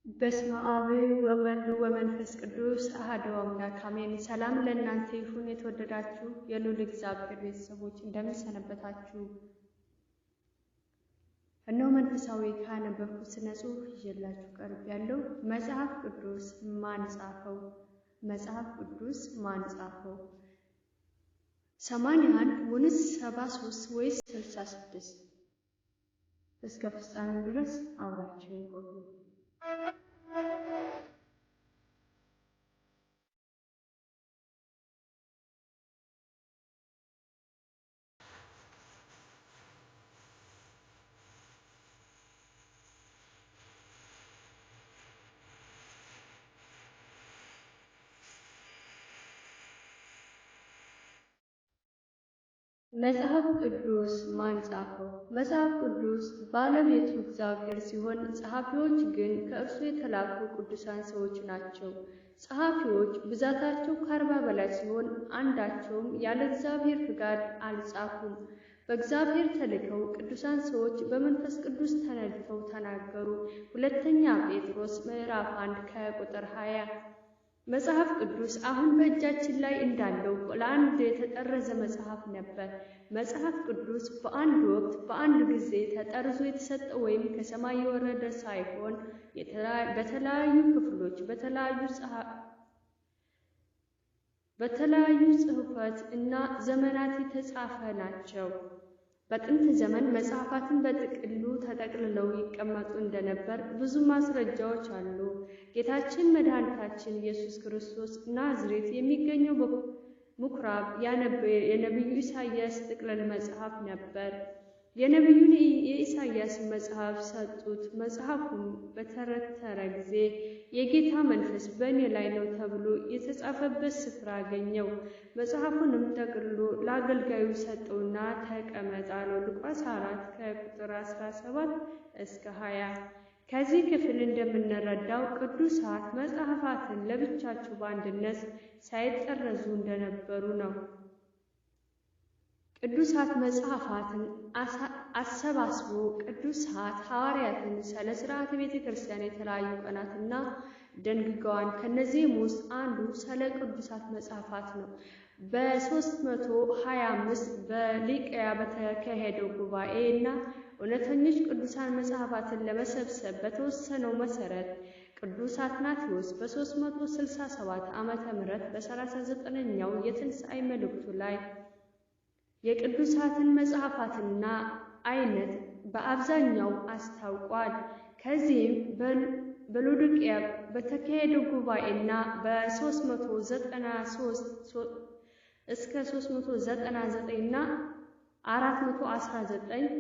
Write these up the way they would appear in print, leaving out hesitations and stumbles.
በስመ አብ ወወልድ ወመንፈስ ቅዱስ አሐዱ አምላክ አሜን። ሰላም ለእናንተ ይሁን። የተወደዳችሁ የልዑል እግዚአብሔር ቤተሰቦች እንደምን ሰነበታችሁ? እነሆ መንፈሳዊ ካነበብኩት ስነ ጽሑፍ ይዤላችሁ ቀርቤያለሁ። መጽሐፍ ቅዱስ ማን ጻፈው? መጽሐፍ ቅዱስ ማን ጻፈው? 81 ወይስ 73 ወይስ 66? እስከ ፍጻሜው ድረስ አብራችሁን ቆዩ። መጽሐፍ ቅዱስ ማን ጻፈው? መጽሐፍ ቅዱስ ባለቤቱ እግዚአብሔር ሲሆን ጸሐፊዎች ግን ከእርሱ የተላኩ ቅዱሳን ሰዎች ናቸው። ጸሐፊዎች ብዛታቸው ከ40 በላይ ሲሆን አንዳቸውም ያለ እግዚአብሔር ፍቃድ አልጻፉም። በእግዚአብሔር ተልከው ቅዱሳን ሰዎች በመንፈስ ቅዱስ ተነድተው ተናገሩ። ሁለተኛ ጴጥሮስ ምዕራፍ 1 ከቁጥር 20። መጽሐፍ ቅዱስ አሁን በእጃችን ላይ እንዳለው ለአንድ የተጠረዘ መጽሐፍ ነበር። መጽሐፍ ቅዱስ በአንድ ወቅት በአንድ ጊዜ ተጠርዞ የተሰጠ ወይም ከሰማይ የወረደ ሳይሆን በተለያዩ ክፍሎች በተለያዩ ጽሑፈት እና ዘመናት የተጻፈ ናቸው። በጥንት ዘመን መጽሐፋትን በጥቅሉ ተጠቅልለው ይቀመጡ እንደነበር ብዙ ማስረጃዎች አሉ። ጌታችን መድኃኒታችን ኢየሱስ ክርስቶስ ናዝሬት የሚገኘው ምኵራብ የነቢዩ ኢሳይያስ ጥቅልል መጽሐፍ ነበር። የነቢዩን የኢሳይያስ መጽሐፍ ሰጡት። መጽሐፉም በተረተረ ጊዜ የጌታ መንፈስ በእኔ ላይ ነው ተብሎ የተጻፈበት ስፍራ አገኘው። መጽሐፉንም ጠቅልሎ ለአገልጋዩ ሰጠውና ተቀመጥ አለው። ሉቃስ 4 ከቁጥር 17 እስከ 20። ከዚህ ክፍል እንደምንረዳው ቅዱሳት መጽሐፋትን ለብቻቸው በአንድነት ሳይጠረዙ እንደነበሩ ነው። ቅዱሳት መጽሐፋትን አሰባስቦ ቅዱሳት ሐዋርያትን ስለ ሥርዓተ ቤተ ክርስቲያን የተለያዩ ቀናትና ደንግገዋል። ከነዚህም ውስጥ አንዱ ስለ ቅዱሳት መጽሐፋት ነው። በ325 በኒቅያ በተካሄደው ጉባኤ እና እውነተኞች ቅዱሳን መጽሐፋትን ለመሰብሰብ በተወሰነው መሰረት ቅዱስ አትናቴዎስ በ367 ዓመተ ምህረት በ39ኛው የትንሣኤ መልእክቱ ላይ የቅዱሳትን መጽሐፋትና አይነት በአብዛኛው አስታውቋል። ከዚህም በሎዶቅያ በተካሄደው ጉባኤና በ393 እስከ 399 እና 419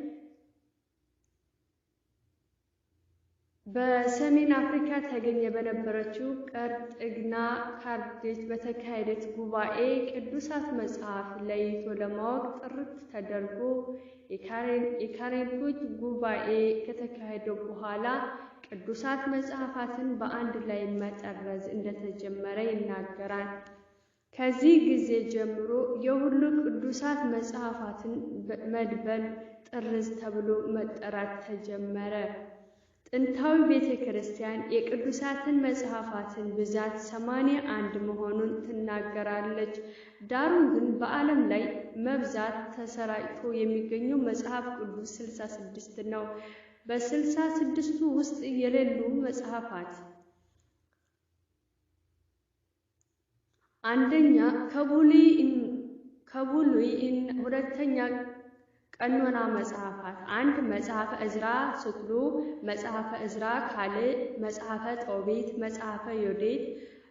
በሰሜን አፍሪካ ተገኘ በነበረችው ቀርጥግና ካርዴጅ በተካሄደች ጉባኤ ቅዱሳት መጽሐፍ ለይቶ ለማወቅ ጥረት ተደርጎ የካርኔጌ ጉባኤ ከተካሄደ በኋላ ቅዱሳት መጽሐፋትን በአንድ ላይ መጠረዝ እንደተጀመረ ይናገራል። ከዚህ ጊዜ ጀምሮ የሁሉ ቅዱሳት መጽሐፋትን መድበል ጥርዝ ተብሎ መጠራት ተጀመረ። ጥንታዊ ቤተ ክርስቲያን የቅዱሳትን መጽሐፋትን ብዛት 81 መሆኑን ትናገራለች። ዳሩ ግን በዓለም ላይ መብዛት ተሰራጭቶ የሚገኘው መጽሐፍ ቅዱስ 66 ነው። በ66ቱ ውስጥ የሌሉ መጽሐፋት አንደኛ ከብሉይ ሁለተኛ ቀኖና መጽሐፋት 1 መጽሐፈ ዕዝራ ስትሉ፣ መጽሐፈ ዕዝራ ካልዕ፣ መጽሐፈ ጦቢት፣ መጽሐፈ ዮዴት፣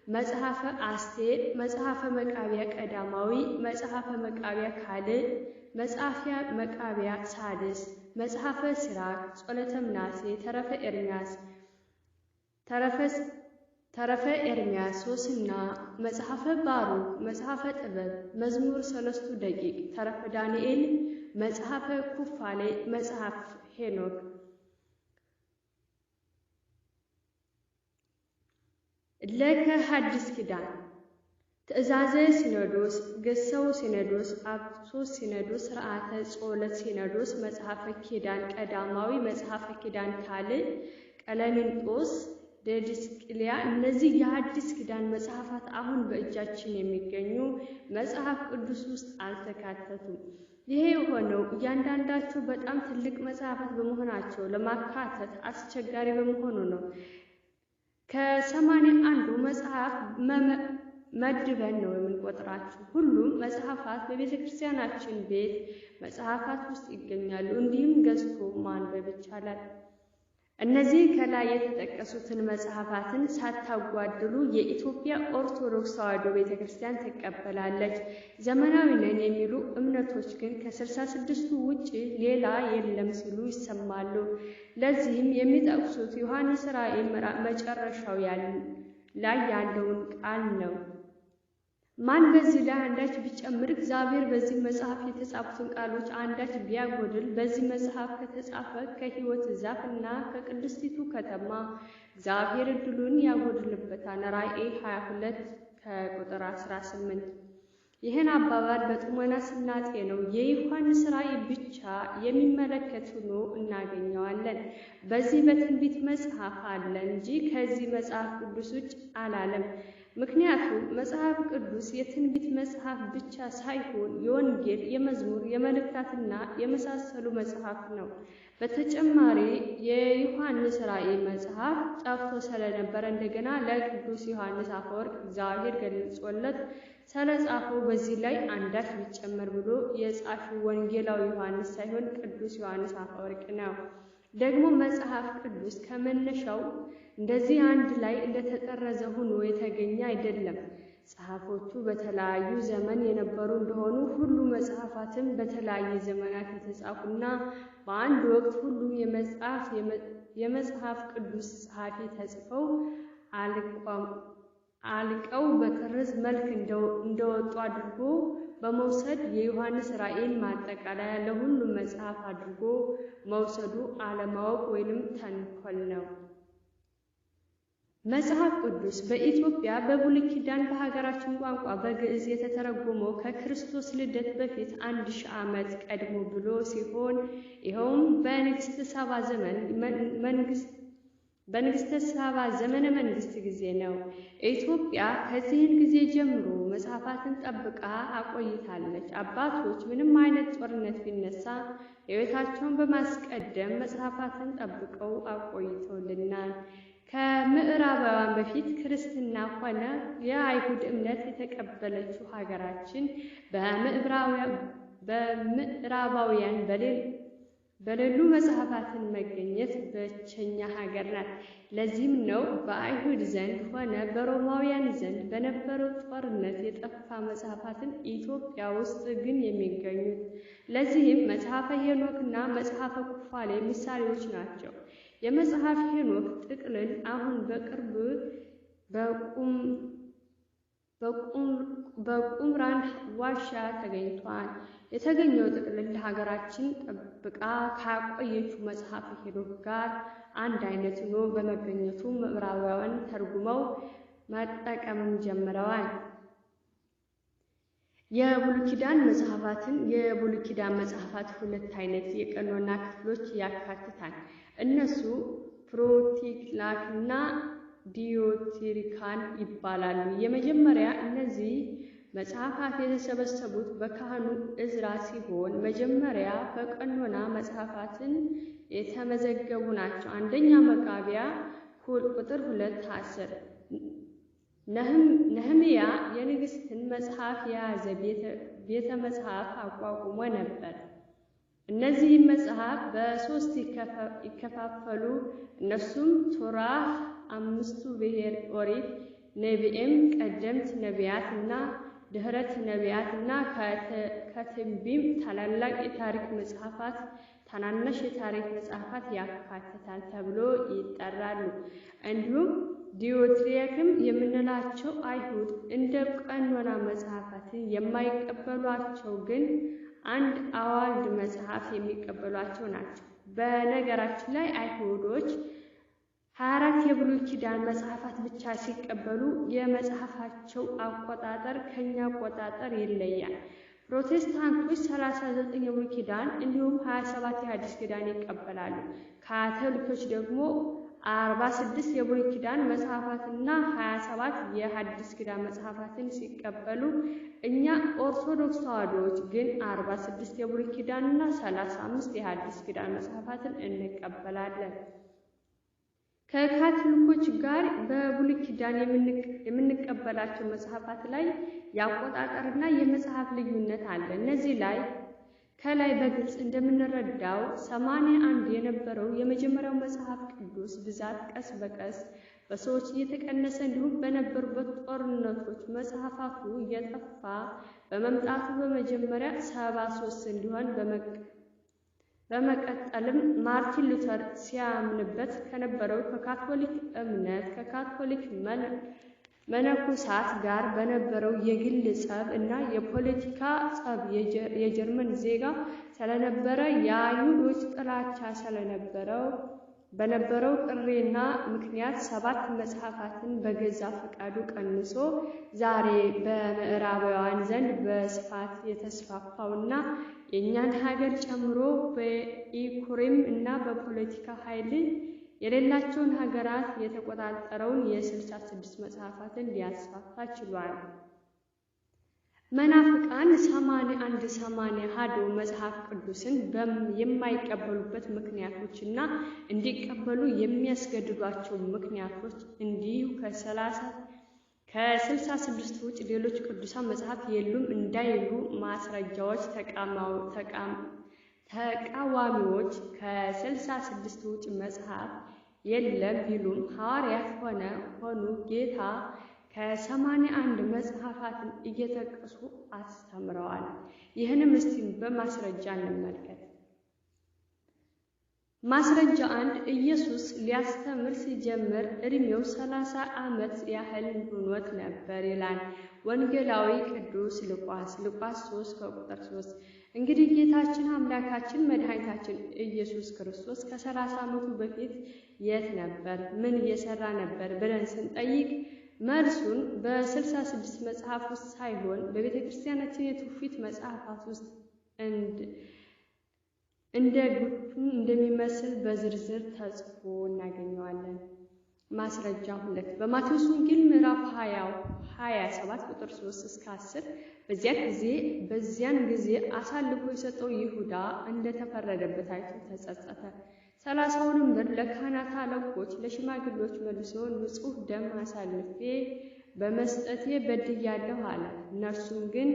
መጽሐፈ አስቴር፣ መጽሐፈ መቃቢያ ቀዳማዊ፣ መጽሐፈ መቃቢያ ካልዕ፣ መጽሐፈ መቃቢያ ሳድስ፣ መጽሐፈ ሲራክ፣ ጸሎተ ምናሴ፣ ተረፈ ኤርምያስ፣ ተረፈ ኤርምያስ፣ ሶስና፣ መጽሐፈ ባሩክ፣ መጽሐፈ ጥበብ፣ መዝሙር ሰለስቱ ደቂቅ፣ ተረፈ ዳንኤል፣ መጽሐፈ ኩፋሌ፣ መጽሐፍ ሄኖክ። ለከ ሐዲስ ኪዳን ትእዛዘ ሲኖዶስ፣ ግሰው ሲኖዶስ፣ አብሶስ ሲኖዶስ፣ ሥርዓተ ጸሎት ሲኖዶስ፣ መጽሐፈ ኪዳን ቀዳማዊ፣ መጽሐፈ ኪዳን ካልዕ፣ ቀለሚንጦስ፣ ዲድስቅልያ። እነዚህ የሐዲስ ኪዳን መጽሐፋት አሁን በእጃችን የሚገኙ መጽሐፍ ቅዱስ ውስጥ አልተካተቱም። ይሄ የሆነው እያንዳንዳቸው በጣም ትልቅ መጽሐፋት በመሆናቸው ለማካተት አስቸጋሪ በመሆኑ ነው። ከ81ዱ መጽሐፍ መድበን ነው የምንቆጥራቸው። ሁሉም መጽሐፋት በቤተ ክርስቲያናችን ቤት መጽሐፋት ውስጥ ይገኛሉ። እንዲሁም ገዝቶ ማንበብ ይቻላል። እነዚህ ከላይ የተጠቀሱትን መጽሐፋትን ሳታጓድሉ የኢትዮጵያ ኦርቶዶክስ ተዋሕዶ ቤተ ክርስቲያን ትቀበላለች። ዘመናዊ ነን የሚሉ እምነቶች ግን ከ66ቱ ውጭ ሌላ የለም ሲሉ ይሰማሉ። ለዚህም የሚጠቅሱት ዮሐንስ ራእይ መጨረሻው ላይ ያለውን ቃል ነው። ማን በዚህ ላይ አንዳች ቢጨምር፣ እግዚአብሔር በዚህ መጽሐፍ የተጻፉትን ቃሎች አንዳች ቢያጎድል፣ በዚህ መጽሐፍ ከተጻፈ ከሕይወት ዛፍ እና ከቅድስቲቱ ከተማ እግዚአብሔር ዕድሉን ያጎድልበታል። ራእይ 22 ከቁጥር 18። ይህን አባባል በጥሞና ስናጤነው የዮሐንስ ራእይ ብቻ የሚመለከት ሆኖ እናገኘዋለን። በዚህ በትንቢት መጽሐፍ አለ እንጂ ከዚህ መጽሐፍ ቅዱስ ውጭ አላለም። ምክንያቱም መጽሐፍ ቅዱስ የትንቢት መጽሐፍ ብቻ ሳይሆን የወንጌል፣ የመዝሙር፣ የመልእክታትና የመሳሰሉ መጽሐፍ ነው። በተጨማሪ የዮሐንስ ራእይ መጽሐፍ ጠፍቶ ስለነበረ እንደገና ለቅዱስ ዮሐንስ አፈወርቅ እግዚአብሔር ገልጾለት ስለጻፈው በዚህ ላይ አንዳች ቢጨመር ብሎ የጻፈው ወንጌላዊ ዮሐንስ ሳይሆን ቅዱስ ዮሐንስ አፈወርቅ ነው። ደግሞ መጽሐፍ ቅዱስ ከመነሻው እንደዚህ አንድ ላይ እንደተጠረዘ ሆኖ የተገኘ አይደለም። ጸሐፎቹ በተለያዩ ዘመን የነበሩ እንደሆኑ ሁሉ መጽሐፋትም በተለያየ ዘመናት የተጻፉና በአንድ ወቅት ሁሉም የመጽሐፍ ቅዱስ ጸሐፊ ተጽፈው አልቀው በጥርዝ መልክ እንደወጡ አድርጎ በመውሰድ የዮሐንስ ራእይን ማጠቃለያ ለሁሉም መጽሐፍ አድርጎ መውሰዱ አለማወቅ ወይንም ተንኮል ነው። መጽሐፍ ቅዱስ በኢትዮጵያ በብሉይ ኪዳን በሀገራችን ቋንቋ በግዕዝ የተተረጎመው ከክርስቶስ ልደት በፊት 1000 ዓመት ቀድሞ ብሎ ሲሆን ይኸውም በንግሥተ ሳባ ዘመነ መንግስት ጊዜ ነው። ኢትዮጵያ ከዚህን ጊዜ ጀምሮ መጽሐፋትን ጠብቃ አቆይታለች። አባቶች ምንም አይነት ጦርነት ቢነሳ ሕይወታቸውን በማስቀደም መጽሐፋትን ጠብቀው አቆይተውልናል። ከምዕራባውያን በፊት ክርስትና ሆነ የአይሁድ እምነት የተቀበለችው ሀገራችን በምዕራባውያን በሌሉ መጽሐፋትን መገኘት ብቸኛ ሀገር ናት። ለዚህም ነው በአይሁድ ዘንድ ሆነ በሮማውያን ዘንድ በነበረው ጦርነት የጠፋ መጽሐፋትን ኢትዮጵያ ውስጥ ግን የሚገኙት። ለዚህም መጽሐፈ ሄኖክ እና መጽሐፈ ኩፋሌ ምሳሌዎች ናቸው። የመጽሐፍ ሄኖክ ጥቅልል አሁን በቅርብ በቁምራን ዋሻ ተገኝቷል። የተገኘው ጥቅልል ሀገራችን ጠብቃ ካቆየችው መጽሐፈ ሄኖክ ጋር አንድ አይነት ሆኖ በመገኘቱ ምዕራባውያን ተርጉመው መጠቀምም ጀምረዋል። የብሉይ ኪዳን መጽሐፋትን የብሉይ ኪዳን መጽሐፋት ሁለት አይነት የቀኖና ክፍሎች ያካትታል። እነሱ ፕሮቲክላክና ዲዮቴሪካን ይባላሉ። የመጀመሪያ እነዚህ መጽሐፋት የተሰበሰቡት በካህኑ ዕዝራ ሲሆን መጀመሪያ በቀኖና መጽሐፋትን የተመዘገቡ ናቸው። አንደኛ መቃቢያ ቁጥር 2 10 ነህምያ የንግሥትን መጽሐፍ የያዘ ቤተ መጽሐፍ አቋቁሞ ነበር። እነዚህም መጽሐፍ በሶስት ይከፋፈሉ። እነሱም ቶራህ፣ አምስቱ ብሔር ኦሪት፣ ነቢኤም ቀደምት ነቢያት እና ድህረት ነቢያት እና ከትንቢም ታላላቅ የታሪክ መጽሐፋት፣ ታናናሽ የታሪክ መጽሐፋት ያካትታል ተብሎ ይጠራሉ። እንዲሁም ዲዮትሪክም የምንላቸው አይሁድ እንደ ቀኖና መጽሐፋትን የማይቀበሏቸው ግን አንድ አዋልድ መጽሐፍ የሚቀበሏቸው ናቸው። በነገራችን ላይ አይሁዶች 24 የብሉይ ኪዳን መጽሐፋት ብቻ ሲቀበሉ የመጽሐፋቸው አቆጣጠር ከኛ አቆጣጠር ይለያል። ፕሮቴስታንቶች 39 የብሉይ ኪዳን እንዲሁም 27 የሐዲስ ኪዳን ይቀበላሉ። ካቶሊኮች ደግሞ 46 የብሉይ ኪዳን መጽሐፋትና 27 የሐዲስ ኪዳን መጽሐፋትን ሲቀበሉ እኛ ኦርቶዶክስ ተዋሕዶዎች ግን 46 የብሉይ ኪዳንና 35 የሐዲስ ኪዳን መጽሐፋትን እንቀበላለን። ከካቶሊኮች ጋር በብሉይ ኪዳን የምንቀበላቸው መጽሐፋት ላይ የአቆጣጠርና የመጽሐፍ ልዩነት አለ። እነዚህ ላይ ከላይ በግልጽ እንደምንረዳው 81 የነበረው የመጀመሪያው መጽሐፍ ቅዱስ ብዛት ቀስ በቀስ በሰዎች እየተቀነሰ እንዲሁም በነበሩበት ጦርነቶች መጽሐፋቱ እየጠፋ በመምጣቱ በመጀመሪያ 73 እንዲሆን በመቀጠልም ማርቲን ሉተር ሲያምንበት ከነበረው ከካቶሊክ እምነት ከካቶሊክ መነኮሳት ጋር በነበረው የግል ጸብ እና የፖለቲካ ጸብ የጀርመን ዜጋ ስለነበረ የአይሁዶች ጥላቻ ስለነበረው በነበረው ቅሬና ምክንያት 7 መጽሐፋትን በገዛ ፈቃዱ ቀንሶ ዛሬ በምዕራባውያን ዘንድ በስፋት የተስፋፋውና የእኛን ሀገር ጨምሮ በኢኮኖሚ እና በፖለቲካ ኃይል የሌላቸውን ሀገራት የተቆጣጠረውን የ66 መጽሐፋትን ሊያስፋፋ ችሏል። መናፍቃን 81 80 አሐዱ መጽሐፍ ቅዱስን የማይቀበሉበት ምክንያቶችና እንዲቀበሉ የሚያስገድዷቸው ምክንያቶች እንዲሁ ከ66 ውጭ ሌሎች ቅዱሳን መጽሐፍ የሉም እንዳይሉ ማስረጃዎች ተቃዋሚዎች ከ66 ውጭ መጽሐፍ የለም ቢሉም ሐዋርያት ሆኑ ጌታ ከ81 መጽሐፋትን እየጠቀሱ አስተምረዋል። ይህንም እስቲ በማስረጃ እንመልከት። ማስረጃ 1 ኢየሱስ ሊያስተምር ሲጀምር ዕድሜው 30 ዓመት ያህል ሆኖት ነበር ይላል ወንጌላዊ ቅዱስ ሉቃስ ሉቃስ 3:3። እንግዲህ ጌታችን አምላካችን መድኃኒታችን ኢየሱስ ክርስቶስ ከ30 ዓመቱ በፊት የት ነበር? ምን እየሰራ ነበር? ብለን ስንጠይቅ መልሱን በ66 መጽሐፍ ውስጥ ሳይሆን በቤተክርስቲያናችን የትውፊት መጽሐፋት ውስጥ እንደ ጉቱን እንደሚመስል በዝርዝር ተጽፎ እናገኘዋለን። ማስረጃ 2 በማቴዎስ ወንጌል ምዕራፍ 27 ቁጥር 3 እስከ 10 በዚያን ጊዜ አሳልፎ የሰጠው ይሁዳ እንደተፈረደበት አይቶ ተጸጸተ። 30ውንም ብር ለካህናት አለቆች ለሽማግሌዎች መልሶ ንጹሕ ደም አሳልፌ በመስጠቴ በድያለሁ አለ። እነርሱም ግን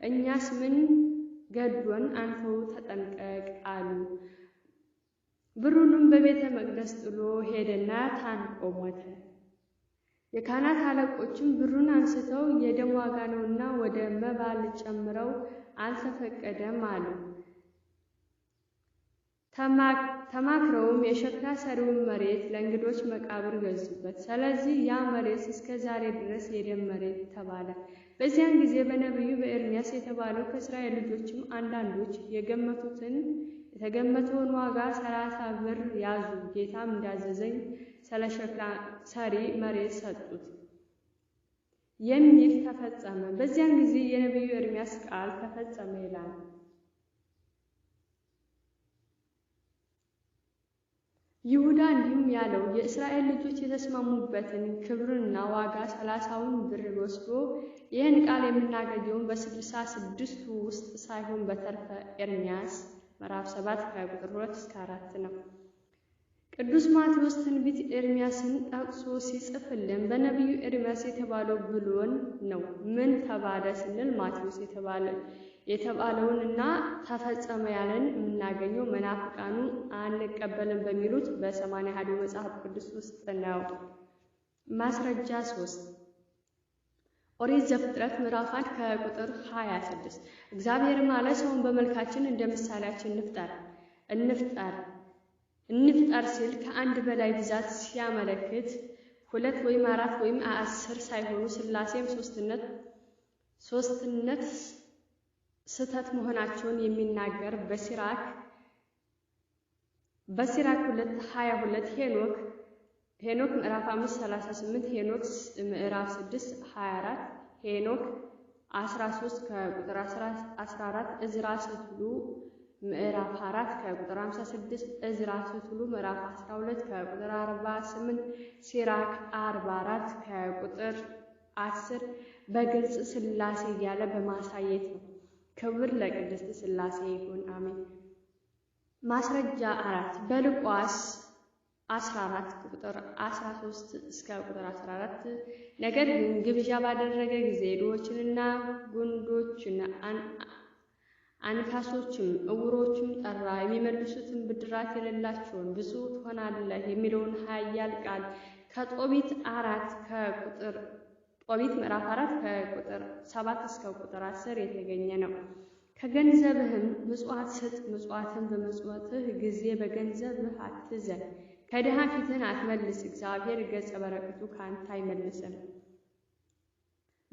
እኛስ ምን ገዶን አንተው ተጠንቀቅ አሉ። ብሩንም በቤተ መቅደስ ጥሎ ሄደና ታንቆ ሞተ። የካህናት አለቆችም ብሩን አንስተው የደም ዋጋ ነውና ወደ መባ ጨምረው አልተፈቀደም አሉ። ተማክረውም የሸክላ ሰሪውን መሬት ለእንግዶች መቃብር ገዙበት። ስለዚህ ያ መሬት እስከ ዛሬ ድረስ የደም መሬት ተባለ። በዚያን ጊዜ በነቢዩ በኤርምያስ የተባለው ከእስራኤል ልጆችም አንዳንዶች የተገመተውን ዋጋ 30 ብር ያዙ፣ ጌታም እንዳዘዘኝ ስለ ሸክላ ሰሪ መሬት ሰጡት የሚል ተፈጸመ። በዚያን ጊዜ የነቢዩ ኤርምያስ ቃል ተፈጸመ ይላል። ይሁዳ እንዲሁም ያለው የእስራኤል ልጆች የተስማሙበትን ክብርና ዋጋ 30ውን ብር ወስዶ ይህን ቃል የምናገኘው በ66ቱ ውስጥ ሳይሆን በተርፈ ኤርምያስ ምዕራፍ 7 ከቁጥር 2 እስከ 4 ነው። ቅዱስ ማቴዎስ ትንቢት ኤርምያስን ጠቅሶ ሲጽፍልን በነቢዩ ኤርምያስ የተባለው ብሎን ነው። ምን ተባለ ስንል ማቴዎስ የተባለውን እና ተፈጸመ ያለን የምናገኘው መናፍቃኑ አንቀበልም በሚሉት በ80 አሐዱ መጽሐፍ ቅዱስ ውስጥ ነው። ማስረጃ 3፣ ኦሪት ዘፍጥረት ምዕራፍ 1 ከቁጥር 26፣ እግዚአብሔርም አለ፣ ሰውን በመልካችን እንደ ምሳሌያችን እንፍጠር እንፍጠር እንፍጠር ሲል ከአንድ በላይ ብዛት ሲያመለክት ሁለት ወይም አራት ወይም 10 ሳይሆኑ ሥላሴም ሶስትነት ስህተት መሆናቸውን የሚናገር በሲራክ 2:22፣ ሄኖክ ምዕራፍ 5:38፣ ሄኖክ ምዕራፍ 6:24፣ ሄኖክ 13 ከቁጥር 14፣ እዝራ ስትሉ ምዕራፍ 4 ከቁጥር 56፣ እዝራ ስትሉ ምዕራፍ 12 ከቁጥር 48፣ ሲራክ 44 ከቁጥር 10 በግልጽ ሥላሴ እያለ በማሳየት ነው። ክብር ለቅድስት ሥላሴ ይሁን፣ አሜን። ማስረጃ 4፣ በሉቃስ 14 ቁጥር 13 እስከ ቁጥር 14፣ ነገር ግን ግብዣ ባደረገ ጊዜ ድሆችንና ጉንዶችን፣ አንካሶችም ዕውሮችም ጠራ፣ የሚመልሱትን ብድራት የሌላቸውን ብፁዕ ትሆናለህ የሚለውን ኃያል ቃል ከጦቢት አራት ከቁጥር ጦቢት ምዕራፍ 4 ከቁጥር 7 እስከ ቁጥር 10 የተገኘ ነው። ከገንዘብህም ምጽዋት ስጥ፣ ምጽዋትን በመጽወትህ ጊዜ በገንዘብህ አትዘን፣ ከድሃ ፊትህን አትመልስ፣ እግዚአብሔር ገጸ በረከቱ ከአንተ አይመልስም።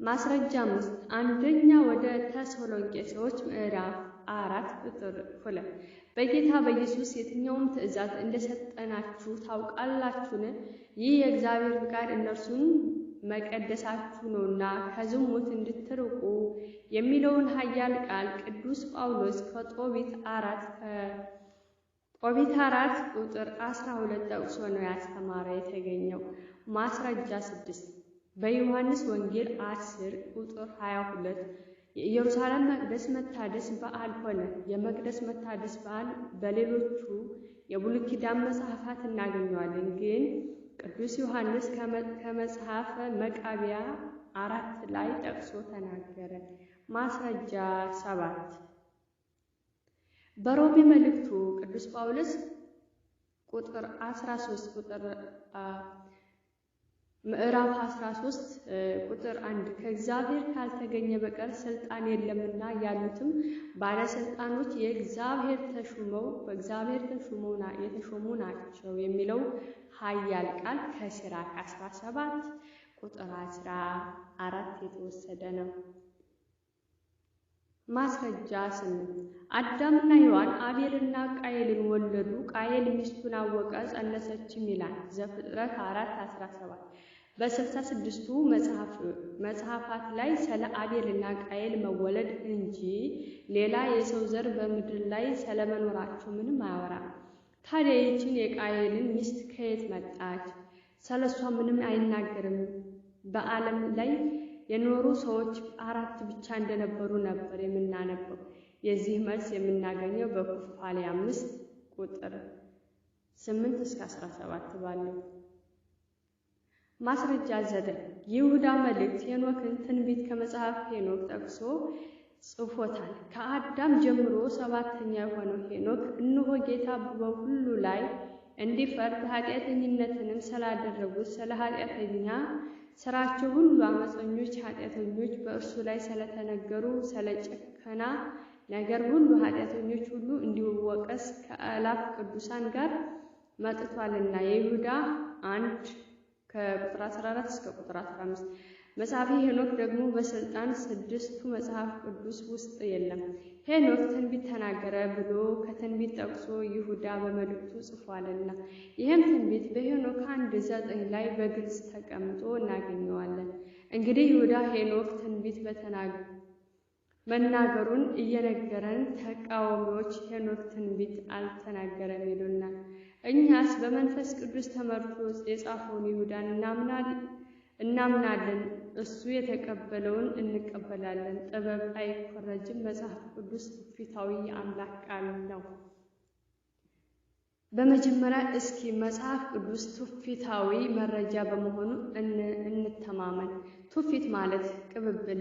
ማስረጃ 5፣ አንደኛ ወደ ተሰሎንቄ ሰዎች ምዕራፍ 4 ቁጥር 2፣ በጌታ በኢየሱስ የትኛውም ትእዛዝ እንደሰጠናችሁ ታውቃላችሁን? ይህ የእግዚአብሔር ፍቃድ እነርሱን መቀደሳችሁ ነውና ከዝሙት እንድትርቁ የሚለውን ኃያል ቃል ቅዱስ ጳውሎስ ከጦቢት 4 ቁጥር 12 ጠቅሶ ነው ያስተማረ የተገኘው። ማስረጃ 6፣ በዮሐንስ ወንጌል 10 ቁጥር 22 የኢየሩሳሌም መቅደስ መታደስ በዓል ሆነ። የመቅደስ መታደስ በዓል በሌሎቹ የብሉይ ኪዳን መጽሐፋት እናገኘዋለን፣ ግን ቅዱስ ዮሐንስ ከመጽሐፈ መቃቢያ 4 ላይ ጠቅሶ ተናገረ። ማስረጃ 7፣ በሮሜ መልእክቱ ቅዱስ ጳውሎስ ቁጥር 13 ቁጥር ምዕራፍ 13 ቁጥር 1፣ ከእግዚአብሔር ካልተገኘ በቀር ስልጣን የለምና ያሉትም ባለስልጣኖች የእግዚአብሔር ተሹመው በእግዚአብሔር ተሹመው የተሾሙ ናቸው የሚለው ኃያል ቃል ከሲራክ 17 ቁጥር 14 የተወሰደ ነው። ማስረጃ 8፣ አዳምና ሔዋን አቤልና ቃየልን ወለዱ። ቃየል ሚስቱን አወቀ፣ ጸነሰችም ይላል ዘፍጥረት 4:17። በ66ቱ መጽሐፋት ላይ ስለ አቤልና ቃየል መወለድ እንጂ ሌላ የሰው ዘር በምድር ላይ ስለመኖራቸው ምንም አያወራም። ታዲያ ይህችን የቃየልን ሚስት ከየት መጣች? ስለሷ ምንም አይናገርም። በዓለም ላይ የኖሩ ሰዎች አራት ብቻ እንደነበሩ ነበር የምናነበው። የዚህ መልስ የምናገኘው በኩፋሌ 5 ቁጥር 8 እስከ 17 ባለው። ማስረጃ 9፣ የይሁዳ መልእክት ሄኖክን ትንቢት ከመጽሐፍ ሄኖክ ጠቅሶ ጽፎታል። ከአዳም ጀምሮ ሰባተኛ የሆነው ሄኖክ እነሆ ጌታ በሁሉ ላይ እንዲፈርድ ኃጢአተኝነትንም ስላደረጉት ስለ ኃጢአተኛ ስራቸው ሁሉ አመፀኞች ኃጢአተኞች በእርሱ ላይ ስለተነገሩ ስለ ጭከና ነገር ሁሉ ኃጢአተኞች ሁሉ እንዲወቀስ ከአእላፍ ቅዱሳን ጋር መጥቷልና የይሁዳ 1 ከቁጥር 14 እስከ ቁጥር 15። መጽሐፈ ሄኖክ ደግሞ በስልጣን ስድስቱ መጽሐፍ ቅዱስ ውስጥ የለም። ሄኖክ ትንቢት ተናገረ ብሎ ከትንቢት ጠቅሶ ይሁዳ በመልእክቱ ጽፏልና ይህም ትንቢት በሄኖክ 1:9 ላይ በግልጽ ተቀምጦ እናገኘዋለን። እንግዲህ ይሁዳ ሄኖክ ትንቢት መናገሩን እየነገረን ተቃዋሚዎች ሄኖክ ትንቢት አልተናገረም ይሉናል። እኛስ በመንፈስ ቅዱስ ተመርቶ የጻፈውን ይሁዳን እናምናለን። እሱ የተቀበለውን እንቀበላለን። ጥበብ አይኮረጅም። መጽሐፍ ቅዱስ ትውፊታዊ የአምላክ ቃል ነው። በመጀመሪያ እስኪ መጽሐፍ ቅዱስ ትውፊታዊ መረጃ በመሆኑ እንተማመን። ትውፊት ማለት ቅብብል፣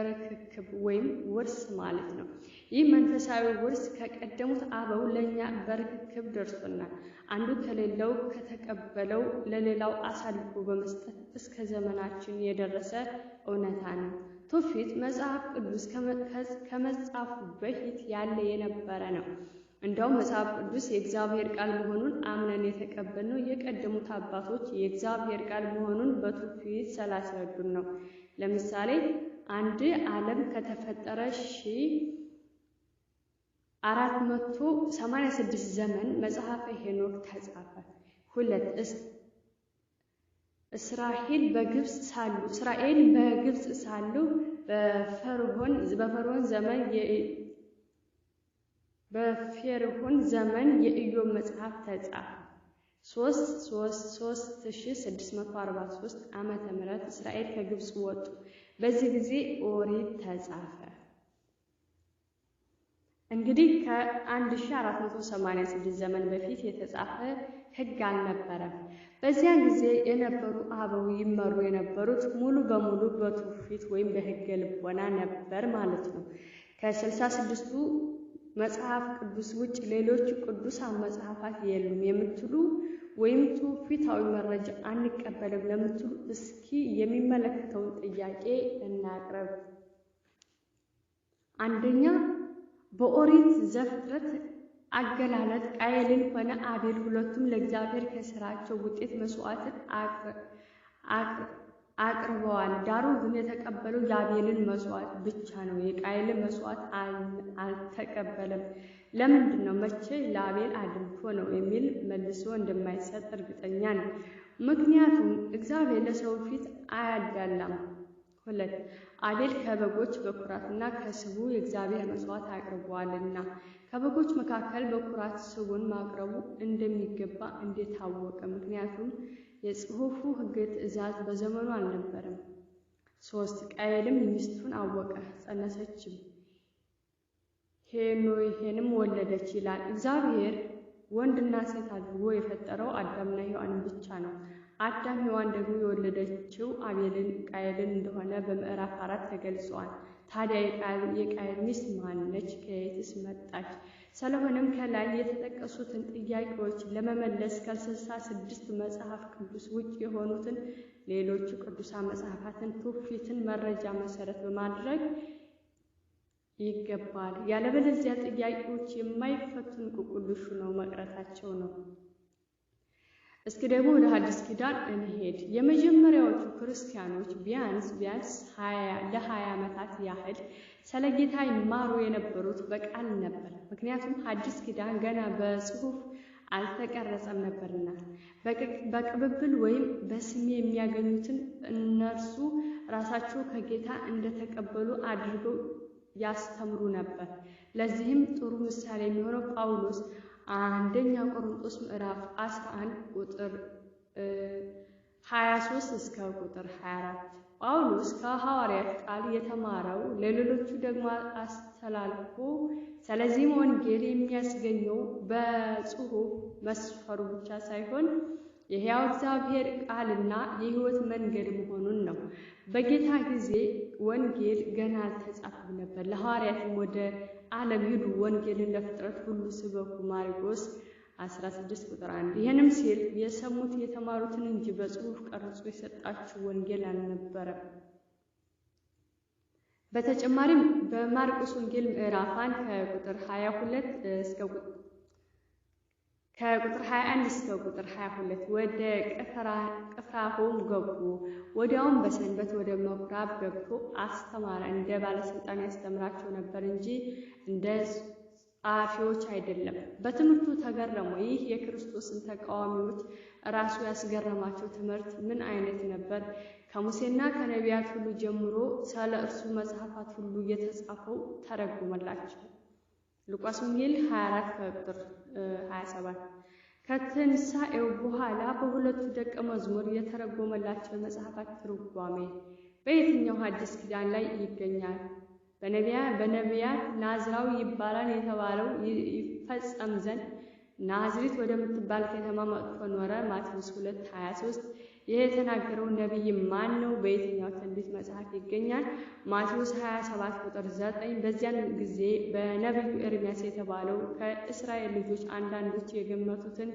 ርክክብ ወይም ውርስ ማለት ነው። ይህ መንፈሳዊ ውርስ ከቀደሙት አበው ለእኛ በርክክብ ደርሶናል። አንዱ ከሌለው ከተቀበለው ለሌላው አሳልፎ በመስጠት እስከ ዘመናችን የደረሰ እውነታ ነው። ትውፊት መጽሐፍ ቅዱስ ከመጻፉ በፊት ያለ የነበረ ነው። እንደውም መጽሐፍ ቅዱስ የእግዚአብሔር ቃል መሆኑን አምነን የተቀበልነው የቀደሙት አባቶች የእግዚአብሔር ቃል መሆኑን በትውፊት ስላስረዱን ነው። ለምሳሌ አንድ ዓለም ከተፈጠረ 1486 ዘመን መጽሐፈ ሄኖክ ተጻፈ። ሁለት፣ እስራኤል በግብፅ ሳሉ በፈርዖን ዘመን የኢዮብ መጽሐፍ ተጻፈ። 3 3643 ዓመተ ምህረት እስራኤል ከግብፅ ወጡ። በዚህ ጊዜ ኦሪት ተጻፈ። እንግዲህ ከ1486 ዘመን በፊት የተጻፈ ሕግ አልነበረም። በዚያን ጊዜ የነበሩ አበው ይመሩ የነበሩት ሙሉ በሙሉ በትውፊት ወይም በሕገ ልቦና ነበር ማለት ነው። ከ66ቱ መጽሐፍ ቅዱስ ውጭ ሌሎች ቅዱሳን መጽሐፋት የሉም የምትሉ ወይም ትውፊታዊ መረጃ አንቀበልም ለምትሉ እስኪ የሚመለከተውን ጥያቄ እናቅርብ። አንደኛ፣ በኦሪት ዘፍጥረት አገላለጥ ቃየልን ሆነ አቤል ሁለቱም ለእግዚአብሔር ከሥራቸው ውጤት መሥዋዕትን አቅርበዋል። ዳሩ ግን የተቀበለው የአቤልን መሥዋዕት ብቻ ነው። የቃየልን መሥዋዕት አልተቀበለም። ለምንድን ነው? መቼ ለአቤል አድልቶ ነው የሚል መልሶ እንደማይሰጥ እርግጠኛ ነው። ምክንያቱም እግዚአብሔር ለሰው ፊት አያዳላም። ሁለት፣ አቤል ከበጎች በኩራትና ከስቡ የእግዚአብሔር መሥዋዕት አቅርቧልና ከበጎች መካከል በኩራት ስቡን ማቅረቡ እንደሚገባ እንዴት ታወቀ? ምክንያቱም የጽሑፉ ሕግ ትእዛዝ በዘመኑ አልነበረም። ሶስት፣ ቃየልም ሚስቱን አወቀ፣ ጸነሰችም፣ ሄኖሄንም ወለደች ይላል። እግዚአብሔር ወንድና ሴት አድርጎ የፈጠረው አዳምና ሔዋንን ብቻ ነው። አዳም ሔዋን ደግሞ የወለደችው አቤልን ቃየልን እንደሆነ በምዕራፍ 4 ተገልጿል። ታዲያ የቃየል ሚስት ማነች? ከየትስ መጣች? ስለሆነም ከላይ የተጠቀሱትን ጥያቄዎች ለመመለስ ከ66 መጽሐፍ ቅዱስ ውጭ የሆኑትን ሌሎቹ ቅዱሳን መጽሐፋትን ትውፊትን መረጃ መሰረት በማድረግ ይገባል። ያለበለዚያ ጥያቄዎች የማይፈቱ እንቆቅልሽ ሆነው መቅረታቸው ነው። እስኪ ደግሞ ወደ ሐዲስ ኪዳን እንሄድ። የመጀመሪያዎቹ ክርስቲያኖች ቢያንስ ቢያንስ ለ20 ዓመታት ያህል ስለ ጌታ ይማሩ የነበሩት በቃል ነበር። ምክንያቱም ሐዲስ ኪዳን ገና በጽሑፍ አልተቀረጸም ነበርና በቅብብል ወይም በስሜ የሚያገኙትን እነርሱ ራሳቸው ከጌታ እንደተቀበሉ አድርገው ያስተምሩ ነበር። ለዚህም ጥሩ ምሳሌ የሚሆነው ጳውሎስ አንደኛ ቆሮንቶስ ምዕራፍ 11 ቁጥር 23 እስከ ቁጥር 24 ጳውሎስ ከሐዋርያት ቃል የተማረው ለሌሎቹ ደግሞ አስተላልፎ፣ ስለዚህም ወንጌል የሚያስገኘው በጽሑፍ መስፈሩ ብቻ ሳይሆን የሕያው እግዚአብሔር ቃልና የሕይወት መንገድ መሆኑን ነው። በጌታ ጊዜ ወንጌል ገና አልተጻፈም ነበር። ለሐዋርያትም ወደ ዓለም ሂዱ፣ ወንጌልን ለፍጥረት ሁሉ ስበኩ ማርቆስ 16 ቁጥር 1። ይህንም ሲል የሰሙት የተማሩትን እንጂ በጽሑፍ ቀርጾ የሰጣችሁ ወንጌል አልነበረም። በተጨማሪም በማርቆስ ወንጌል ምዕራፍ 1 ከቁጥር 22 እስከ ከቁጥር 21 እስከ ቁጥር 22 ወደ ቅፍራሆም ገቡ። ወዲያውም በሰንበት ወደ ምኵራብ ገብቶ አስተማረ። እንደ ባለሥልጣን ያስተምራቸው ነበር እንጂ እንደ ጸሐፊዎች አይደለም። በትምህርቱ ተገረሙ። ይህ የክርስቶስን ተቃዋሚዎች ራሱ ያስገረማቸው ትምህርት ምን አይነት ነበር? ከሙሴና ከነቢያት ሁሉ ጀምሮ ስለ እርሱ መጽሐፋት ሁሉ የተጻፈው ተረጎመላቸው። ሉቃስ ወንጌል 24 ከቁጥር 27። ከትንሣኤው በኋላ በሁለቱ ደቀ መዝሙር የተረጎመላቸው የመጽሐፋት ትርጓሜ በየትኛው ሐዲስ ኪዳን ላይ ይገኛል? በነቢያት ናዝራዊ ይባላል የተባለው ይፈጸም ዘንድ ናዝሬት ወደምትባል ከተማ መጥቶ ኖረ። ማቴዎስ 2:23። ይህ የተናገረው ነቢይ ማን ነው? በየትኛው ትንቢት መጽሐፍ ይገኛል? ማቴዎስ 27 ቁጥር 9። በዚያን ጊዜ በነቢዩ ኤርምያስ የተባለው ከእስራኤል ልጆች አንዳንዶች የገመቱትን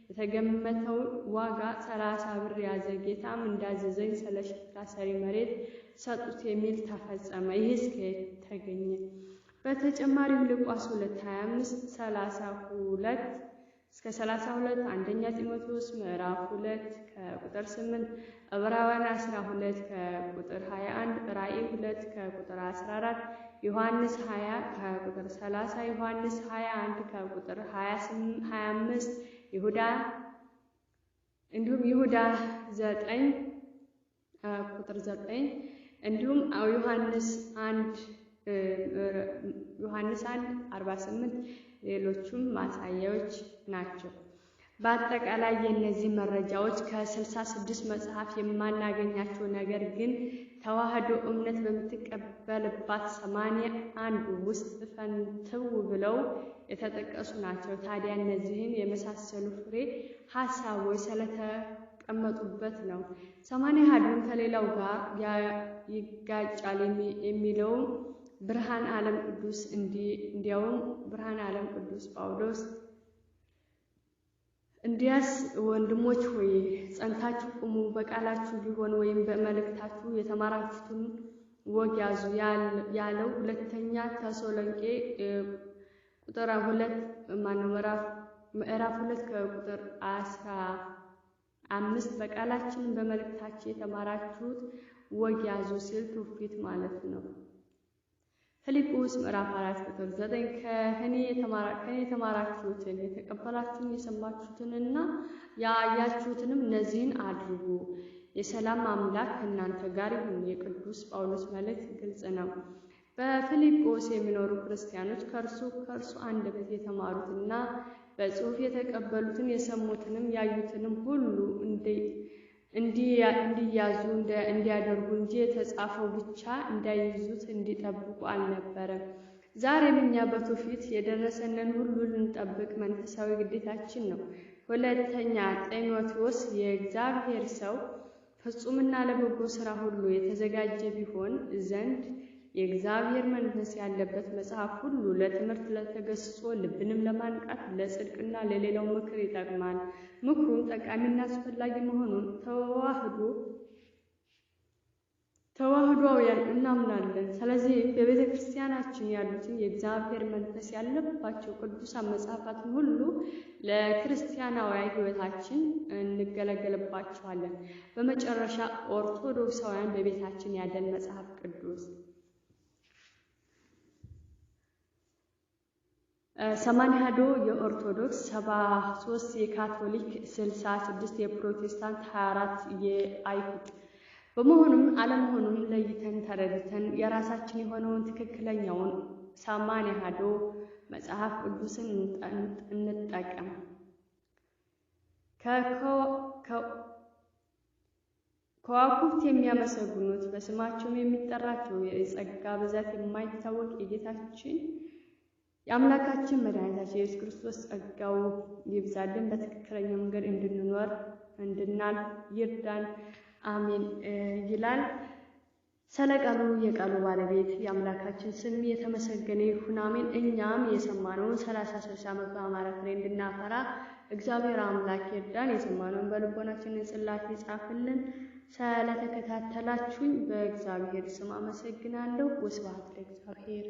የተገመተውን ዋጋ 30 ብር ያዘ፣ ጌታም እንዳዘዘኝ ስለ ሸክላ ሰሪ መሬት ሰጡት የሚል ተፈጸመ። ይህስ ከየት ተገኘ? በተጨማሪም ሉቃስ 2 25 32 እስከ 32፣ አንደኛ ጢሞቴዎስ ምዕራፍ 2 ከቁጥር 8፣ ዕብራውያን 12 ከቁጥር 21፣ ራእይ 2 ከቁጥር 14፣ ዮሐንስ 20 ከቁጥር 30፣ ዮሐንስ 21 ከቁጥር 25፣ ይሁዳ እንዲሁም ይሁዳ 9 ቁጥር 9፣ እንዲሁም ዮሐንስ 1 ዮሐንስ 1 48 ሌሎቹም ማሳያዎች ናቸው። በአጠቃላይ የእነዚህ መረጃዎች ከ66 መጽሐፍ የማናገኛቸው ነገር ግን ተዋህዶ እምነት በምትቀበልባት 81 ውስጥ ፈንትው ብለው የተጠቀሱ ናቸው። ታዲያ እነዚህን የመሳሰሉ ፍሬ ሀሳቦች ስለተቀመጡበት ነው ሰማንያ አሐዱን ከሌላው ጋር ይጋጫል የሚለው ብርሃን ዓለም ቅዱስ እንዲያውም ብርሃን ዓለም ቅዱስ ጳውሎስ እንዲያስ ወንድሞች ሆይ ጸንታችሁ ቁሙ፣ በቃላችሁ ቢሆን ወይም በመልእክታችሁ የተማራችሁትን ወግ ያዙ ያለው ሁለተኛ ተሰሎንቄ ቁጥር 2 ማነው ምዕራፍ 2 ከቁጥር 15 በቃላችን በመልእክታችሁ የተማራችሁት ወግ ያዙ ሲል ትውፊት ማለት ነው። ፊልጵስዩስ ምዕራፍ 4 ቁጥር 9 ከእኔ የተማራችሁትን የተቀበላችሁን የሰማችሁትንና ያያችሁትንም እነዚህን አድርጉ፣ የሰላም አምላክ ከእናንተ ጋር ይሁን። የቅዱስ ጳውሎስ መልእክት ግልጽ ነው። በፊልጶስ የሚኖሩ ክርስቲያኖች ከእርሱ አንደበት የተማሩትና በጽሑፍ የተቀበሉትን የሰሙትንም ያዩትንም ሁሉ እንዲያዙ እንዲያደርጉ እንጂ የተጻፈው ብቻ እንዳይዙት እንዲጠብቁ አልነበረም። ዛሬም እኛ በትውፊት የደረሰንን ሁሉ ልንጠብቅ መንፈሳዊ ግዴታችን ነው። ሁለተኛ ጢሞቴዎስ የእግዚአብሔር ሰው ፍጹምና ለበጎ ሥራ ሁሉ የተዘጋጀ ቢሆን ዘንድ የእግዚአብሔር መንፈስ ያለበት መጽሐፍ ሁሉ ለትምህርት፣ ለተገሥጾ፣ ልብንም ለማንቃት፣ ለጽድቅና ለሌላው ምክር ይጠቅማል። ምክሩም ጠቃሚና አስፈላጊ መሆኑን ተዋህዶአውያን እናምናለን። ስለዚህም በቤተ ክርስቲያናችን ያሉትን የእግዚአብሔር መንፈስ ያለባቸው ቅዱሳን መጽሐፋትን ሁሉ ለክርስቲያናዊ ሕይወታችን እንገለገልባቸዋለን። በመጨረሻ ኦርቶዶክሳውያን በቤታችን ያለን መጽሐፍ ቅዱስ 80 የኦርቶዶክስ፣ 73 የካቶሊክ፣ 66 የፕሮቴስታንት፣ 24 የአይሁድ በመሆኑም አለመሆኑም ለይተን ተረድተን የራሳችን የሆነውን ትክክለኛውን 80 መጽሐፍ ቅዱስን እንጠቀም። ከዋክብት የሚያመሰግኑት በስማቸውም የሚጠራቸው የጸጋ ብዛት የማይታወቅ የጌታችን የአምላካችን መድኃኒታችን ኢየሱስ ክርስቶስ ጸጋው ይብዛልን። በትክክለኛው መንገድ እንድንኖር እንድናልፍ ይርዳን። አሜን ይላል። ስለ ቃሉ የቃሉ ባለቤት የአምላካችን ስም የተመሰገነ ይሁን። አሜን። እኛም የሰማነውን 30 60 100 ያማረ ፍሬ እንድናፈራ እግዚአብሔር አምላክ ይርዳን። የሰማነውን በልቦናችን ጽላት ይጻፍልን። ስለተከታተላችሁኝ በእግዚአብሔር ስም አመሰግናለሁ። ወስብሐት ለእግዚአብሔር።